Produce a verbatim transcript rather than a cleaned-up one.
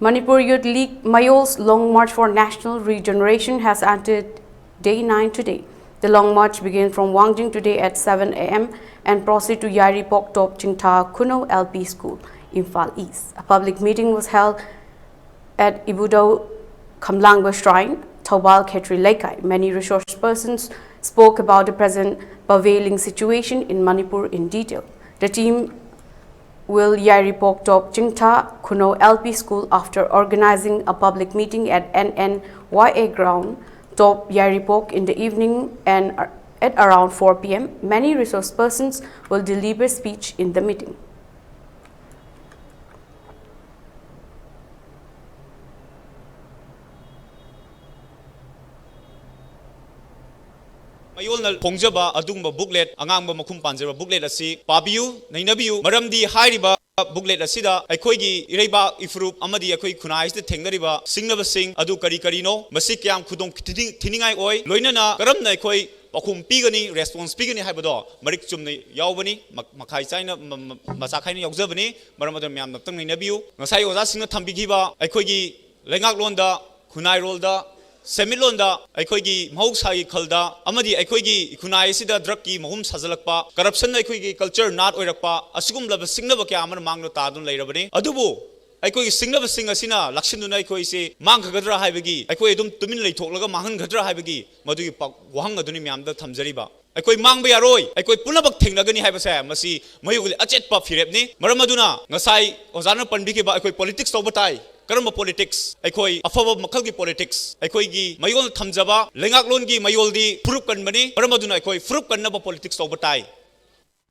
Manipur Youth League Mayol's Long March for National Regeneration has entered day nine today. The long march begins from Wangjing today at seven a m and proceeds to Yairipok Top Chingtha Khunou L P School, Imphal East. A public meeting was held at Ibudhou Khamlangba Shrine, Thoubal Khetri Leikai. Many resource persons spoke about the present prevailing situation in Manipur in detail. The team will Yairipok Top Chingtha Khunou L P School after organizing a public meeting at N N Y A ground, Top Yairipok, in the evening and ar-, at around four p m. Many resource persons will deliver speech in the meeting. ꯃꯌꯣꯜꯅ ꯐꯣꯡꯖꯕ ꯑꯗꯨꯒꯨꯝꯕ booklet, ꯑꯉꯥꯡꯕ ꯃꯈꯨꯝ ꯄꯥꯟꯖꯕ booklet ꯑꯁꯤ ꯄꯥꯕꯤꯌꯨ, ꯅꯩꯅꯕꯤꯌꯨ꯫ ꯃꯔꯝꯗꯤ ꯍꯥꯏꯔꯤꯕ booklet ꯑꯁꯤꯗ ꯑꯩꯈꯣꯏꯒꯤ ꯏꯔꯩꯕꯥꯛ ꯏꯐꯨꯔꯨꯞ ꯑꯃꯗꯤ ꯑꯩꯈꯣꯏ ꯈꯨꯟꯅꯥꯏ ꯑꯁꯤꯗ ꯊꯦꯡꯅꯔꯤꯕ ꯁꯤꯡꯅꯕꯁꯤꯡ ꯑꯗꯨ ꯀꯔꯤ ꯀꯔꯤꯅꯣ, ꯃꯁꯤ ꯀꯌꯥꯝ ꯈꯨꯗꯣꯡ ꯊꯤꯅꯤꯡ-, ꯊꯤꯅꯤꯡꯉꯥꯏ ꯑꯣꯏ, ꯂꯣꯏꯅꯅ ꯀꯔꯝꯅ ꯑꯩꯈꯣꯏ ꯄꯥꯎꯈꯨꯝ ꯄꯤꯒꯅꯤ, response ꯄꯤꯒꯅꯤ ꯍꯥꯏꯕꯗꯣ ꯃꯔꯤꯛ ꯆꯨꯝꯅ ꯌꯥꯎꯕꯅꯤ꯫ ꯃ-, ꯃꯈꯥꯏ ꯆꯥꯏꯅ, ꯃ-, ꯃ-, ꯃꯆꯥ ꯈꯥꯏꯅ ꯌꯥꯎꯖꯕꯅꯤ꯫ ꯃꯔꯝ ꯑꯗꯨꯅ ꯃꯌꯥꯝꯅ ꯑꯝꯇꯪ ꯅꯩꯅꯕꯤꯌꯨ꯫ ꯉꯁꯥꯏ ꯑꯣꯖꯥꯁꯤꯡꯅ ꯊꯝꯕꯤꯈꯤꯕ ꯑꯩꯈꯣꯏꯒꯤ ꯂꯩꯉꯥꯛꯂꯣꯟꯗ, ꯈꯨꯟꯅꯥꯏꯔꯣꯜꯗ, ꯁꯦꯟꯃꯤꯠꯂꯣꯟꯗ ꯑꯩꯈꯣꯏꯒꯤ ꯃꯍꯧꯁꯥꯒꯤ ꯈꯜꯗ ꯑꯃꯗꯤ ꯑꯩꯈꯣꯏꯒꯤ ꯈꯨꯟꯅꯥꯏ ꯑꯁꯤꯗ drugꯀꯤ ꯃꯍꯨꯝ ꯁꯥꯖꯤꯜꯂꯛꯄ, corruption ꯑꯩꯈꯣꯏꯒꯤ culture ꯅꯥꯠ ꯑꯣꯏꯔꯛꯄ, ꯑꯁꯤꯒꯨꯝꯂꯕ ꯁꯤꯡꯅꯕ ꯀꯌꯥ ꯑꯃꯅ ꯃꯥꯡꯗ ꯇꯥꯗꯨꯅ ꯂꯩꯔꯕꯅꯤ꯫ ꯑꯗꯨꯕꯨ ꯑꯩꯈꯣꯏꯒꯤ ꯁꯤꯡꯅꯕꯁꯤꯡ ꯑꯁꯤꯅ ꯂꯥꯛꯁꯤꯟꯗꯨꯅ ꯑꯩꯈꯣꯏꯁꯤ ꯃꯥꯡꯈꯒꯗ꯭ꯔꯥ ꯍꯥꯏꯕꯒꯤ, ꯑꯩꯈꯣꯏ ꯑꯗꯨꯝ ꯇꯨꯃꯤꯟ ꯂꯩꯊꯣꯛꯂꯒ ꯃꯥꯡꯍꯟꯒꯗ꯭ꯔꯥ ꯍꯥꯏꯕꯒꯤ ꯃꯗꯨꯒꯤ ꯄꯥ-, ꯋꯥꯍꯪ ꯑꯗꯨꯅꯤ ꯃꯌꯥꯝꯗ ꯊꯝꯖꯔꯤꯕ꯫ ꯑꯩꯈꯣꯏ ꯃꯥꯡꯕ ꯌꯥꯔꯣꯏ, ꯑꯩꯈꯣꯏ ꯄꯨꯝꯅꯃꯛ ꯊꯦꯡꯅꯒꯅꯤ ꯍꯥꯏꯕꯁꯦ ꯃꯁꯤ ꯃꯌꯣꯜꯒꯤ ꯑꯆꯦꯠꯄ ꯐꯤꯔꯦꯞꯅꯤ꯫ ꯃꯔꯝ ꯑꯗꯨꯅ ꯉꯁꯥꯏ ꯑꯣꯖꯥꯅ ꯄꯟꯕꯤꯈꯤꯕ ꯑꯩꯈꯣꯏ politics ꯇꯧꯕ ꯇꯥꯏ꯫ ꯀꯔꯝꯕ politics? ꯑꯩꯈꯣꯏ ꯑꯐꯕ ꯃꯈꯜꯒꯤ politics, ꯑꯩꯈꯣꯏꯒꯤ ꯃꯌꯣꯜꯅ ꯊꯝꯖꯕ ꯂꯩꯉꯥꯛꯂꯣꯟꯒꯤ ꯃꯌꯣꯜꯗꯤ ꯐꯨꯔꯨꯞ ꯀꯟꯕꯅꯤ꯫ ꯃꯔꯝ ꯑꯗꯨꯅ ꯑꯩꯈꯣꯏ ꯐꯨꯔꯨꯞ ꯀꯟꯅꯕ politics ꯇꯧꯕ ꯇꯥꯏ꯫